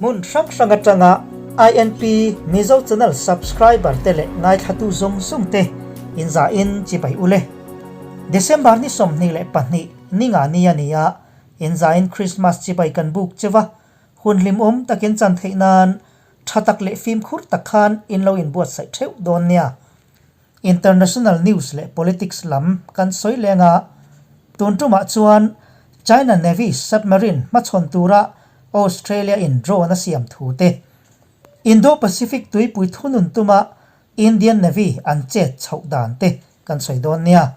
Hmun hrang hrang atanga INP Mizo Channel subscriber te leh ngaithlatu zawng zawng te inzahin chibai ule. December ni 22 ninga ni a ni a, inzahin Christmas chibai kan buk cheva, hun hlimawm takin chan theih nan tha tak leh fimkhur tak khan in lo inbuatsaih theuh dawn nia. International news leh politics lam kan sawi leng a, tun tumah chuan China Navy submarine hmachhawn tura Australia in drone a siam thu te, Indo-Pacific tuipui thunun tuma Indian Navy an chet chhoh dan te kan sawi dawn nia.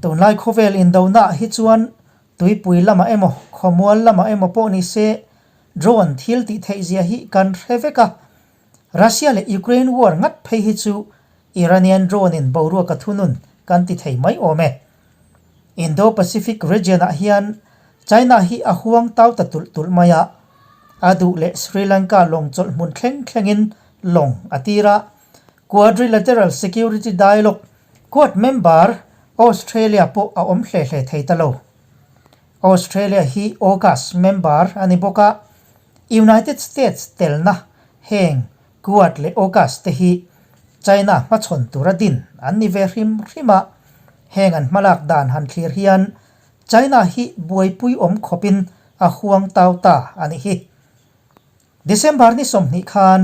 Tunlai khawvel indonaah hi chuan tuipui lamah emaw khawmual lamah emaw pawh ni se drone thil tih theih zia hi kan hre vek a, Russia leh Ukraine war ngat phei hi chu Iranian drone in boruak a thunun kan ti thei mai awm e. Indo-Pacific region ah hian China hi a huang tau ta tulh tulh mai a, a duh leh Sri Lanka lawng chawlh hmun thleng thlengin lawng a tir a, Quadrilateral Security Dialogue, Quad member Australia pawh a awm hle hle thei ta lo. Australia hi AUKUS member a ni bawk a, United States telna heng Quad leh AUKUS te hi China hmachhawn tura din an ni ve hrim hrim a, heng an hmalak dan han thlir hian China hi buaipui awm khawpin a huang tau ta a nih hi. December ni 20 khan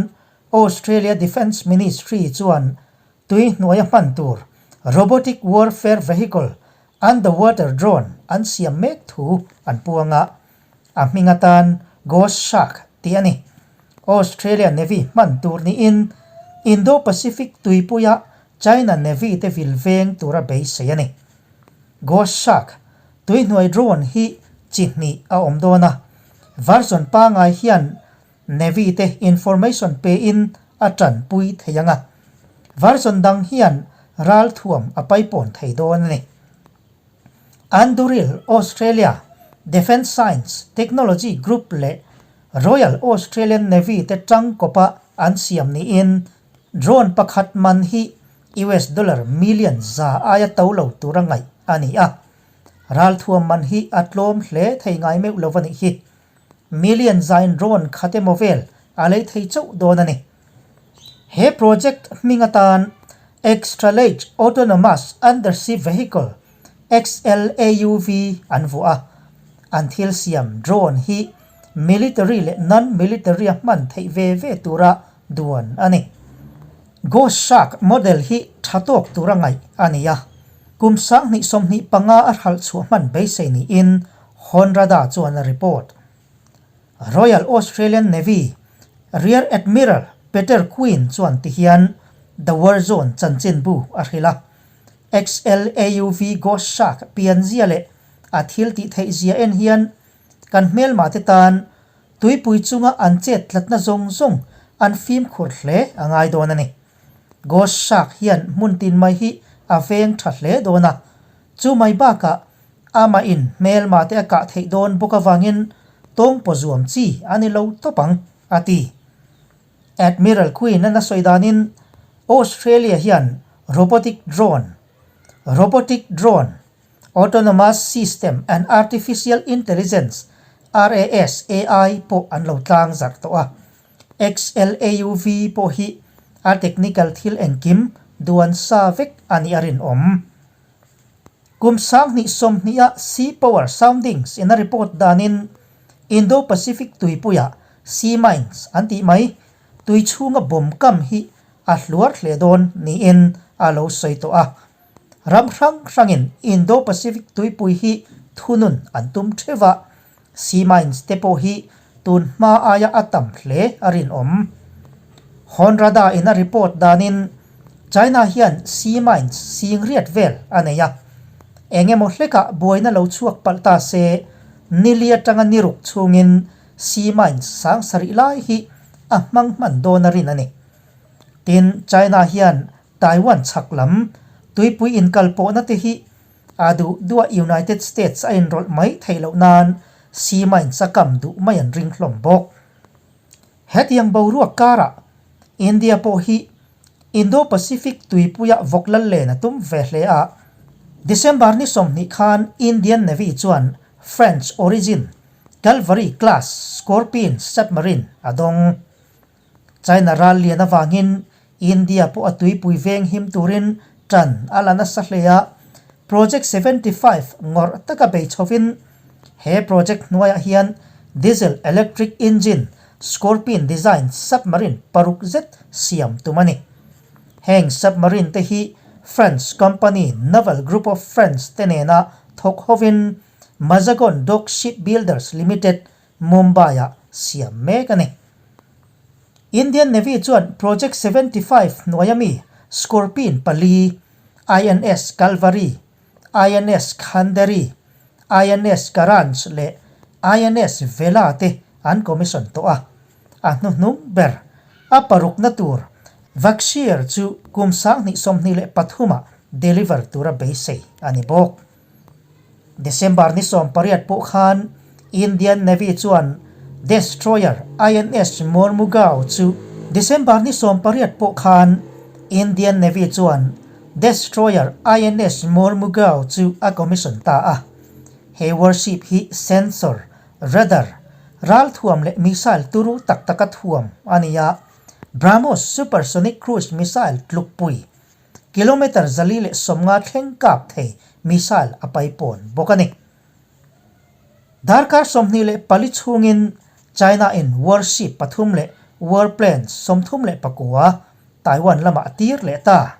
Australia Defence Ministry chuan tui hnuaia hman tur Robotic Warfare Vehicle Underwater Drone an siam mek thu an puang a, a hming atan Ghost Shark tih a ni. Australia Navy hman tur niin Indo-Pacific tuipuia China Navy te vil veng tura beisei a ni. Ghost Shark tuihnuai drone hi chi hnih a awm dawn a, version pangai hian Navy te information pein a tanpui thei ang a, version dang hian ralthuam a paipawn thei dawn a ni. Anduril Australia Defence Science Technology Group leh Royal Australian Navy te tangkawpa an siam niin drone pakhat man hi US dollar million za aia to lo tura ngaih a ni a. Ralthuam man hi a tlawm hle thei ngai meuh lo a nih hi. Million zain drone khat emaw vel a lei thei chauh dawn a ni. He project hming atan Extra-Large Autonomous Undersea Vehicle, XLAUV, an vuah a. An thil siam drone hi military leh non-military a hman theih ve ve tura duan a ni. Ghost Shark model hi tha tawk tura ngaih a ni a, kum 2025 a hralh chhuah hman beisei niin Honrada chuan a report. Royal Australian Navy Rear Admiral Peter Quinn chuan ti hian The War Zone chanchinbu a hrilh a, XLAUV Ghost Shark pianzia leh a thil tih theih zia en hian kan hmelma te tan tuipui chunga an chet tlatna zawng zawng an fimkhur hle a ngai dawn a ni. Ghost Shark hian hmun tin mai hi a veng tha hle dawn a, chu mai bakah Amah in hmelma te a kah theih dawn bawk avangin tawng paw zuam chi a ni lo tawp ang, a ti. Admiral Quinn an a sawi danin Australia hian robotic drone, Robotic Drone, Autonomous System and Artificial Intelligence, RAS AI, pawh an lo tlang zarh tawh a. XLAUV pawh hi a technical thil engkim duan sa vek a nih a rinawm. Kum 2020 a Sea Power Soundings in a report danin Indo-Pacific tuipuia sea mines an tih mai tui chhunga bomb kam hi a hluar hle dawn niin a lo sawi tawh a. Ram hrang hrangin Indo-Pacific tuipui hi thunun an tum theuh a, sea mines te pawh hi tun hma aia a tam hle a rinawm. Honrada in a report danin China hian sea mines sing riat vel a nei a, eng emaw hlekah buaina lo chhuak palh ta se nili atanga ni ruk chhungin sea mines sang sarih lai hi a hmang hman dawn a rin a ni. Tin, China hian Taiwan chhak lam tuipui inkalpawhna te hi A duh duah United States a inrawlh mai theih loh nan sea mines a kam duh mai an ring hlawm bawk. Hetiang boruak karah India pawh hi Indo-Pacific tuipuia vawk lal len a tum ve hle a. December ni 20 khan Indian Navy chuan French origin Kalvari class Scorpene submarine a dawng. China ral lian avangin India pawh a tuipui veng him turin tan a la nasa hle a, Project 75 ngawrh taka bei chhovin he project hnuaiah hian diesel electric engine Scorpene design submarine paruk zet siam tum a ni. Heng submarine te hi France company Naval Group of France te nena thawk hovin Mazagon Dock Shipbuilders Limited, Mumbai-ah siam mek a ni. Indian Navy chuan Project 75 hnuaia mi Scorpene pali, INS Kalvari, INS Khanderi, INS Karanj leh INS Vela te an commission tawh a. A hnuhnung ber, a parukna tur Vagsheer chu kum 2023 ah deliver tura beisei a ni bawk. December ni 18 pawh khan Indian Navy chuan destroyer INS Mormugao chu December ni 18 pawh khan Indian Navy chuan destroyer INS Mormugao chu a commission ta a. He warship hi sensor, radar, ralthuam leh missile turu tak taka thuam a ni a, BrahMos supersonic cruise missile tlukpui Kilometre 450 thleng kap thei missile a paipawn bawk a ni. Darkar 24 chhungin China-in warship pathum leh warplanes 39 Taiwan lamah a tir leh ta.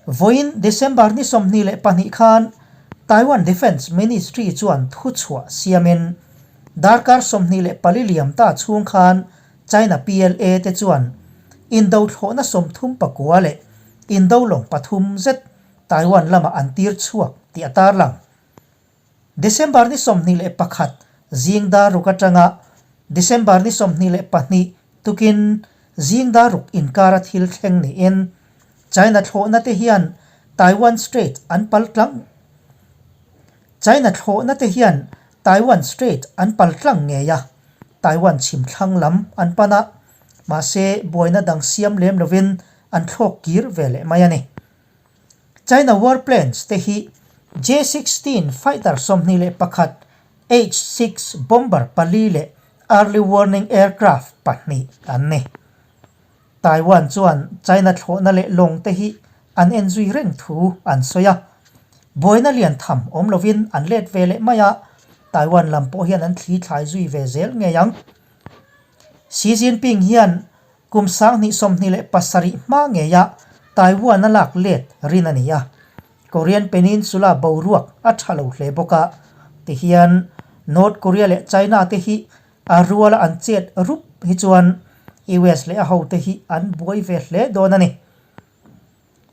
Vawiin December ni 22 khan Taiwan Defence Ministry chuan thuchhuah siamin darkar 24 liam ta chhung khan China PLA te chuan indo thlawhna 39 leh indo lawng pathum zet Taiwan lamah an tir chhuak tih a tarlang. December ni 21 zing dar ruk atanga December ni 22 tukin zing dar ruk inkara thil thleng niin China thlawhna te hian Taiwan Strait an pal tlang China thlawhna te hian Taiwan Strait an pal tlang ngei a, Taiwan chhim thlang lam an pan a, mahse buaina dang siam lem lovin an thlawk kir ve leh mai a ni. China warplanes te hi J-16 fighter 21, H-6 bomber pali leh early warning aircraft pahnih an ni. Taiwan chuan China thlawhna leh lawng te hi an en zui reng thu an sawi a. Buaina lian tham awm lovin an let ve leh mai a, Taiwan lam pawh hian an thli thlai zui ve zel ngei ang. Xi Jinping hian kum 2027 hma ngeia Taiwan a lak let rin a ni a. Korean Peninsula boruak a tha lo hle bawk a, tihian North Korea leh China te hi A ruala an chet rup hi chuan US leh a hote hi an buai ve hle dawn a ni.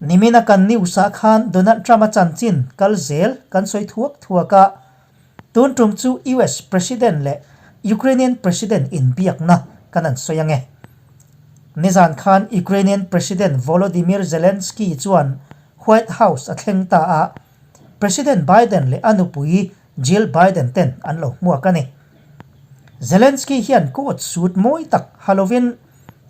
Nimina kan news ah khan Donald Trump a chanchin kal zel kan sawi thuak thuak a, tun tum chu US President leh Ukrainian President inbiakna kan an sawi ange. Nizan khan Ukrainian President Volodymyr Zelensky chuan White House a thleng ta a, President Biden leh a nupui Jill Biden ten an lo hmuak a ni. Zelensky hian coat suit mawi tak ha lovin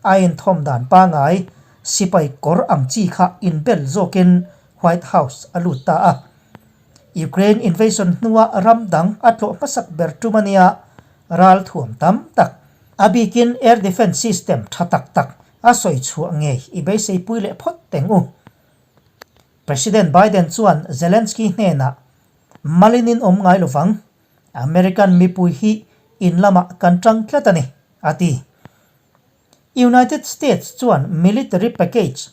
a inthawm dan pangai sipai kawr ang chi kha inbel zawkin White House a lut ta a. Ukraine invasion hnua ram dang a tlawh hmasak ber tum a nia, ral thuam tam tak, a bikin air defence system tha tak tak a sawi chhuah ngei i beiseipui leh phawt teng u. President Biden chuan Zelensky hnenah Malin in awm ngai lovang, American mipui hi in lamah kan tang tlat a ni, a ti. United States chuan military package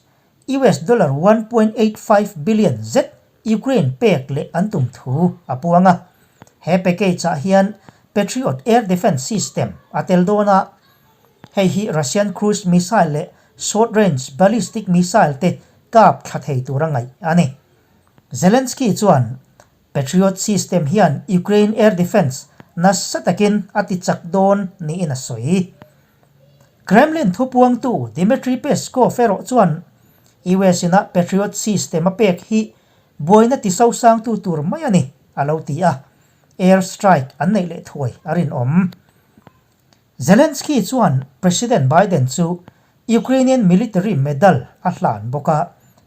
US dollar 1.85 billion zet Ukraine pek leh an tum thu a puang a. He package ah hian Patriot air defence system a tel dawn a, hei hi Russian cruise missile leh short range ballistic missile te kap thla thei tura ngaih a ni. Zelensky chuan Patriot system hian Ukraine air defence nasa takin a ti chak dawn niin a sawi. Kremlin thupuangtu Dmitry Peskov erawh chuan US ina Patriot system a pek hi buaina ti sosangtu tur mai a ni a lo ti a, air strike an neih leh thuai a rinawm. Zelensky chuan President Biden chu Ukrainian Military Medal a hlan bawk a,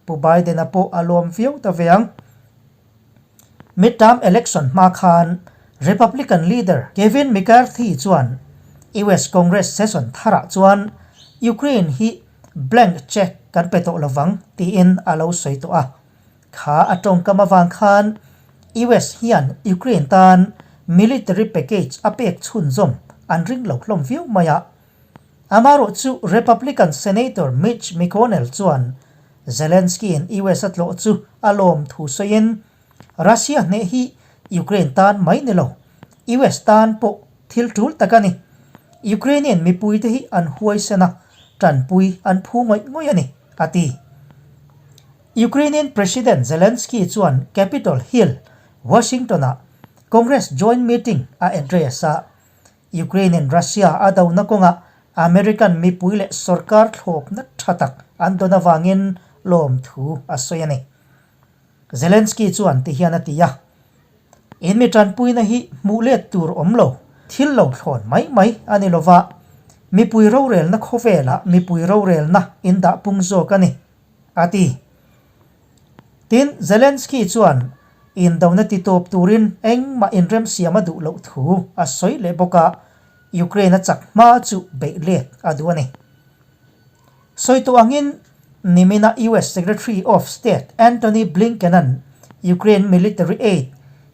Pu Biden-a pawh a lawm viau ta ve ang. Midterm election hma khan Republican leader Kevin McCarthy chuan US Congress session tharah chuan Ukraine hi blank cheque kan pe tawh lovang tiin a lo sawi tawh a. Kha a tawngkam avang khan US hian Ukraine tan military package a pek chhunzawm an ring lo hlawm viau mai a. Amarawh chu Republican Senator Mitch McConnell chuan Zelensky-in US a tlawh chu a lawm thu sawiin Russia hneh hi Ukraine tan mai ni lo, US tan pawh thil tul tak a ni. Ukrainian mipuite hi an huaisen a, tanpui an phu ngawih ngawih a ni, a ti. Ukrainian President Zelensky chuan Capitol Hill, Washington-ah Congress joint meeting a address a. Ukraine-in Russia a dona kawngah American mipui leh sorkar thlawpna tha tak an dawn avangin lawmthu a sawi a ni. Zelensky chuan ti hian a ti a, In mi tanpuina hi hmuh let tur awm lo, thil lo thlawn mai mai a ni lova, mipui rorelna khawvelah mipui rorelna in dah pung zawk a ni, a ti. Tin, Zelensky chuan indona titawp turin engmah inremsiam a duh loh thu a sawi leh bawk a, Ukraine a chak hma chu beih let a duh a ni. Sawi tawh angin nimina US Secretary of State Antony Blinken-a'n Ukraine military aid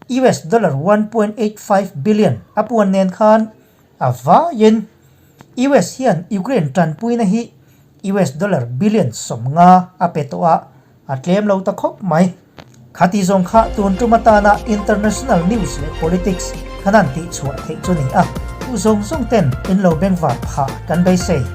US dollar 1.85 billion a puan nen khan a vaiin US hian Ukraine tanpuina hi US dollar billion 50 a pe tawh a, a tlem lo ta khawp mai. Khati zawng kha tun tum atana international news leh politics khan an tihchhuah theih chu ni a, u zawng zawng ten in lo bengvar phah kan beisei.